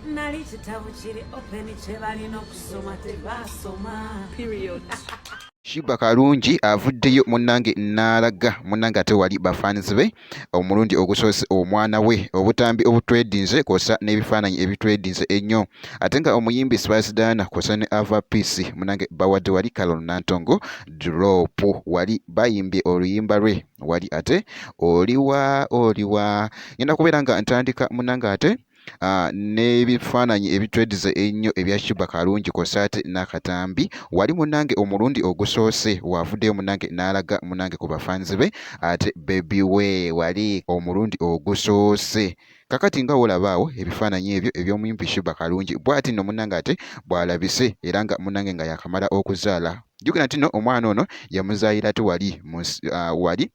Nali kitabo kiri open, kye balina okusoma tebasoma. Period. Sheebah Karungi avuddeyo munnange n'alaga munnange ate wali bafaanizi be omulundi ogusoose omwana we, obutambi obutrendinze kw'ossa n'ebifaananyi ebitrendinze ennyo, ate nga omuyimbi Spice Diana kw'ossa ne Ava Peace munnange bawadde wali Carol Nantongo drop, wali bayimbye oluyimba lwe wali ate oliwa oliwa. Ngenda kubeera nga ntandika munnange ate n'ebifaananyi ebitrendinze ennyo ebya Sheebah Karungi kw'ossa ate n'akatambi wali munnange omulundi ogusoose w'avuddeyo munnange n'alaga munnange ku bafaanizi be ate baby we wali omulundi ogusoose. Kakati nga w'olaba awo ebifaananyi ebyo eby'omuyimbi Sheebah Karungi, bw'ati nno munnange ate bw'alabise era nga munnange nga yakamala okuzaala. Jjukira nti nno omwana ono yamuzaayira ate wali wali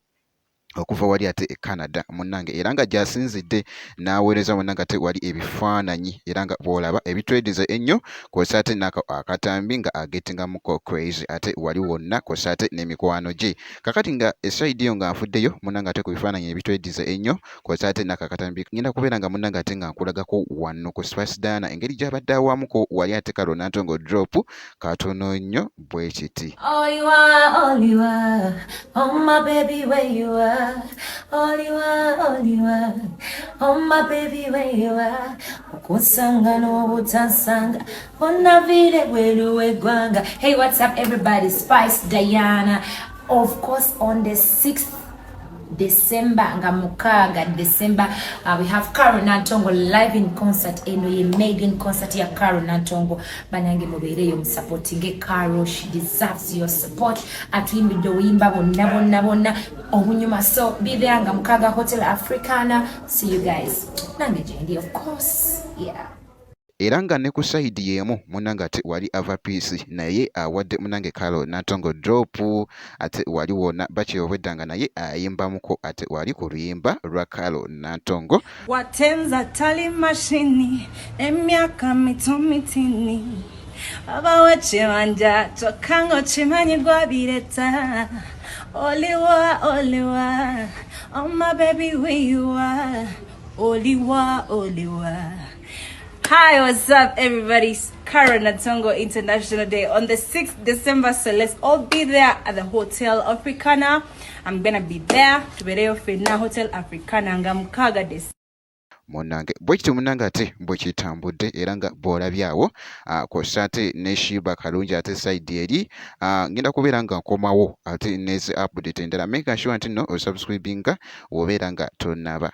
okuva wali ate e Canada munnange, era nga gy'asinzidde n'aweereza munnange ate wali ebifaananyi, era nga bw'olaba ebitrendinze ennyo kw'ossa ate n'ako akatambi nga agettingamuko crazy ate wali wonna kw'ossa ate n'emikwano gye. Kakati nga e side eyo nga nvuddeyo munnange ate ku bifaananyi ebitrendinze ennyo kw'ossa ate n'ako akatambi, ngenda kubeera nga munnange ate nga nkulagako wano ku Spice Diana engeri gy'abadde awamuko wali ate Carol Nantongo drop katono nnyo bwe kiti. Oliwa, oliwa, oh my baby, where you are. Oliwa, oliwa, oh my baby, where you are. Okusanga n'obutansanga, onaviire bweru w'eggwanga. Hey, what's up everybody? Spice Diana. Of course, on the 6th December, nga 6 December, we have Carol Nantongo live in concert. Eno ye maiden concert ya Carol Nantongo. Banange, mubeereyo musupportinge Carol, she deserves your support. Atuyimbidde obuyimba bonna bonna bonna obunyuma, so be there nga 6, Hotel Africana. See you guys. Nange gyendi, of course, yeah. Era nga ne ku side y'emu munnange ate wali Ava Peace naye awadde munnange Carol Nantongo drop ate wali wonna bakira obwedda nga naye ayimbamuko ate wali ku luyimba lwa Carol Nantongo. Watenza tali mashini, emyaka mito mitini, abawe kibanja kyokka ng'okimanyi gwabireta. Oliwa, oliwa, oh my baby, where you are. Oliwa, oliwa. Hi, what's up, everybody? It's Carol Nantongo International Day on the 6th December. So let's all be there at the Hotel Africana. I'm gonna be there. Tubereyo ffenna Hotel Africana nga 6 December. Munnange, bwe kityo munnange ate bwe kitambudde, era nga bw'olabye awo kw'ossa ate ne Sheebah Karungi ate side eri. Ngenda kubeera nga nkomawo ate nezi update endala. Make sure nti nno osubscribinga w'obeera nga tonnaba.